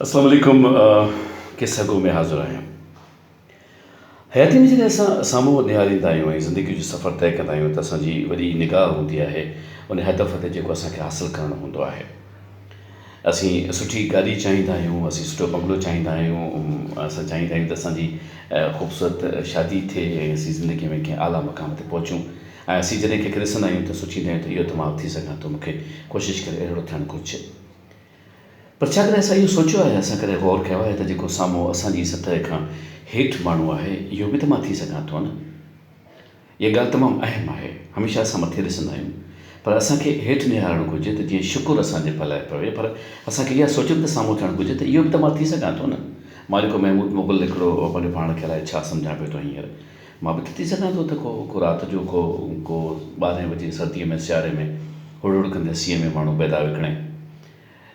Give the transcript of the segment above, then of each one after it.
اسلام عليڪم قصه گو ۾ حاضر آهيان. حياتي ۾ جڏهن اسان سامهون نهاريندا آهيون ۽ زندگي جو سفر طئي ڪندا آهيون ته اسان جي وڏي نگاهه هوندي آهي ان هدف تي جيڪو اسان کي حاصل ڪرڻو هوندو آهي. اسين سٺي گاڏي چاهيندا آهيون، اسين سٺو بنگلو چاهيندا آهيون، اسان چاهيندا آهيون ته اسان جي خوبصورت شادي ٿئي ۽ اسين زندگي ۾ ڪنهن اعليٰ مقام تي پهچون ۽ اسين جڏهن ڪنهن کي ڏسندا آهيون ته سوچيندا آهيون ته اهو ته مان به ٿي سگهان ٿو، مون کي ڪوشش ڪري اهڙو ٿيڻ گهرجي. پر ڇا ڪڏهن اسان اهو سوچيو آهي، اسان ڪڏهن غور ڪيو آهي ته جيڪو سامهون اسان جي سطح کان هيٺ ماڻهو آهي، اهو به ته مان ٿي سگهان ٿو نه؟ اها ڳالهه تمام اهم آهي. هميشه اسان مٿي ڏسندا آهيون، پر اسان کي هيٺ نهارڻ گهرجي ته جيئن شڪر اسان جي پلئه پوي، پر اسان کي اها سوچ به ته سامهون ٿيڻ گهرجي ته اهو به ته مان ٿي سگهان ٿو نه؟ مان جيڪو محمود مغل هڪڙو پنهنجو پاڻ کي الائي ڇا سمجهان پيو ٿو هينئر، مان به ته ٿي سگهان ٿو ته ڪو ڪو رات جو ڪو ڪو ٻارهين بجي سرديء ۾ سياري ۾ هڙ هڙ ڪندي سيء ۾ ماڻهو بيدا وڪڻي،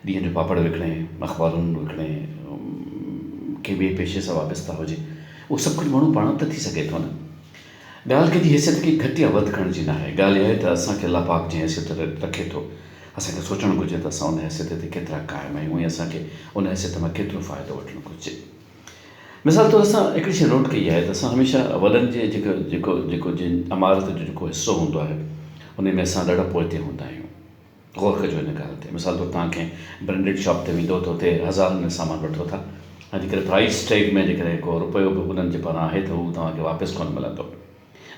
ڏينهن جو پاپڙ وڪڻي، اخبارون وڪڻي، ڪنهن ٻئي پيشي سان وابسته هجي، اهو سڀ ڪجهه ماڻهو پاڻ به ته ٿي سگهي ٿو نه. ڳالهه ڪنهن جي حيثيت کي گهٽ يا وڌ ڪرڻ جي ناهي، ڳالهه اها آهي ته اسان کي الله پاڪ جنهن حيثيت تي رکي ٿو، اسان کي سوچڻ گهرجي ته اسان ان حيثيت تي ڪيترا قائم آهيون ۽ اسان کي ان حيثيت مان ڪيترو فائدو وٺڻ گهرجي. مثال طور اسان هڪڙي شيء نوٽ ڪئي آهي ته اسان هميشه وڏن جي جيڪو جيڪو جيڪو جن عمارت جو جيڪو حصو هوندو آهي ان ۾ اسان ڏاڍا پوئتي هوندا آهيون. غور ڪجو ان ڳالهه تي. مثال طور توهان ڪنهن برينڊيڊ شاپ تي ويندو ته اتي هزارن ۾ سامان وٺو ٿا ۽ جيڪڏهن پرائيس ٽيگ ۾ جيڪڏهن ڪو رپيو به انهن جي پاران آهي ته هو توهان کي واپس ڪونه ملندو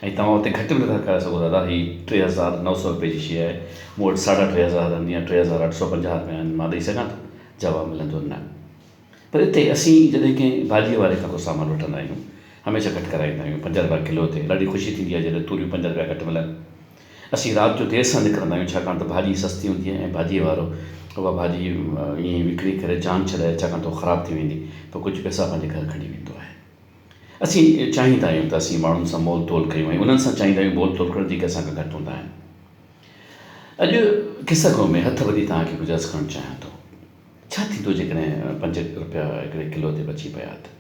۽ توهان اتي گهٽ به نٿا ڪرائي سگهو دادا هي 3900 رپئي جي شيء آهي مون وٽ ساڍا ٽي هزار آهن يا 3850 رپيا آهن مان ڏئي سگهان ٿو؟ جواب ملندو نه. پر اتي اسين جڏهن ڪنهن ڀاڄيء واري کان ڪو سامان وٺندا آهيون، هميشه گهٽ ڪرائيندا آهيون، پنج رپيا ڪلو تي، ڏاڍي خوشي ٿيندي آهي جڏهن توريون پنج رپيا گهٽ ملن. اسين رات جو دير سان نڪرندا آهيون ڇاڪاڻ ته ڀاڄي سستي هوندي آهي ۽ ڀاڄيء وارو اها ڀاڄي ائين ئي وڪڻي ڪري جان ڇڏائي ڇاڪاڻ ته اها خراب ٿي ويندي پوء ڪجهه پئسا پنهنجي گهر کڻي ويندو آهي. اسين چاهيندا آهيون ته اسين ماڻهن سان مول تول ڪيون ۽ انهن سان چاهيندا آهيون مول تول ڪرڻ جيڪي اسان کان گهٽ هوندا آهن. اڄ قصه گو ۾ هٿ ٻڌي توهان کي ڪجهه عرض ڪرڻ چاهيان ٿو. ڇا ٿيندو جيڪڏهن پنج رپيا هڪڙي ڪلو تي بچي پيا ته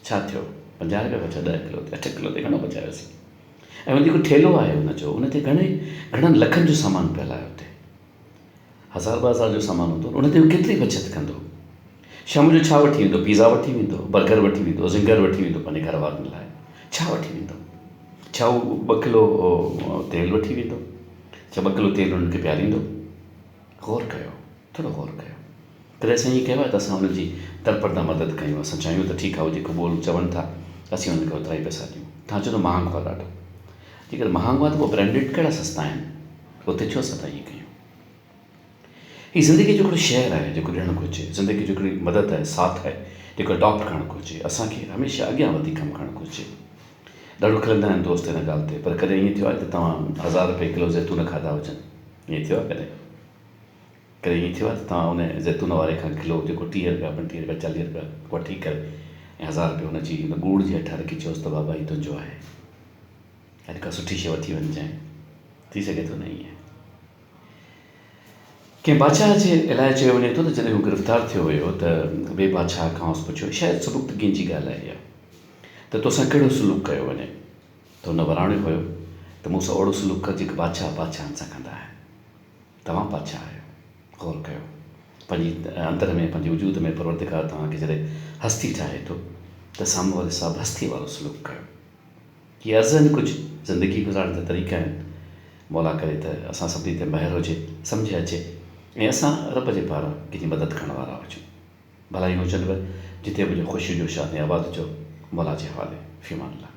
ڇا ٿيو؟ 50 رپيا بچيا 10 ڪلو تي، اٺ ڪلو تي گهڻو بچايوسين؟ ۽ ان جيڪو ٺيلو آهي ان جو ان تي گهڻي گهڻن لکن جو سامان پيل آهي اتي هزار 2000 جو سامان هوندو ان تي ڪيتري بچت ڪندو؟ شام جو ڇا وٺي ويندو؟ پيزا وٺي ويندو، برگر وٺي ويندو، زنگر وٺي ويندو پنهنجي گهر وارن لاء ڇا وٺي ويندو؟ ڇا هو ٻه ڪلو تيل وٺي ويندو؟ ڇا ٻه ڪلو تيل انهن کي پياريندو؟ غور ڪيو، ٿورو غور ڪيو. ڪڏهن اسان ائين ڪيو آهي ته اسان انهن جي درپرده مدد ڪيون؟ اسان چاهيون ته ٺيڪ آهي، هو جيڪو ٻول چون ٿا، اسين انهن کي اوترا ئي پئسا ڏيون. توهان چوندو مهانگو آهي ڏاڍو. جيڪڏهن مهانگو آهي ته پوء برينڊيڊ ڪهڙا سستا آهن؟ اتي ڇو اسان ٿا ائين ڪيون؟ هي زندگيء جو هڪڙو شعر آهي جيڪو ڏيڻ گهرجي. زندگيء جو هڪڙي مدد آهي، ساٿ آهي، جيڪو اڊاپٽ ڪرڻ گهرجي. اسان کي هميشه اڳيان وڌي ڪم ڪرڻ گهرجي. ڏاڍو کلندا آهن دوست ان ڳالهه تي، پر ڪڏهن ائين ٿيو آهي ته توهان هزار رپئي ڪلو زيتون کاڌا هجن؟ ائين ٿيو آهي ڪڏهن؟ ڪڏهن ائين ٿيو آهي ته توهان ان زيتون واري کان ڪلو جيڪو 30 رپيا، 35 رپيا، 40 رپيا وٺي ڪري ۽ هزار رپيو هن جي ان ڳوڙ جي هيٺان رکي چئوس ته بابا هي تنهنجو آهي، اڄ ڪا سٺي شيء وٺي وڃجانء. ٿي سگهي ٿو نه ائين؟ ڪنهن بادشاهه جي لاء چيو وڃي ٿو ته جڏهن هو گرفتار ٿيو ويو ته ٻئي بادشاهه کانئس پڇيو، شايد سبڪتگين جي ڳالهه آهي اها، ته توسان ڪهڙو سلوڪ ڪيو وڃي؟ ته هن وراڻيو هيو ته مون سان اهڙو سلوڪ ڪر جيڪو بادشاهه بادشاهن سان ڪندا آهن. توهان بادشاهه آهيو. غور ڪيو. پنهنجي اندر ۾ پنهنجي وجود ۾ پروردگار توهان کي جڏهن هستي ٺاهي ٿو ته سامهون واري سان به هستيء وارو سلوڪ ڪيو. هي عرض آهن ڪجهه زندگي گذارڻ جا طريقا آهن. مولا ڪري ته اسان سڀني تي مهر هجي، سمجهه اچي ۽ اسان رب جي پاران ڪنهن جي مدد ڪرڻ وارا هجون. ڀلائيون هجنو، جتي به هجو خوش هجو، شاد ۽ آباد هجو. مولا جي حوالي. في امان الله.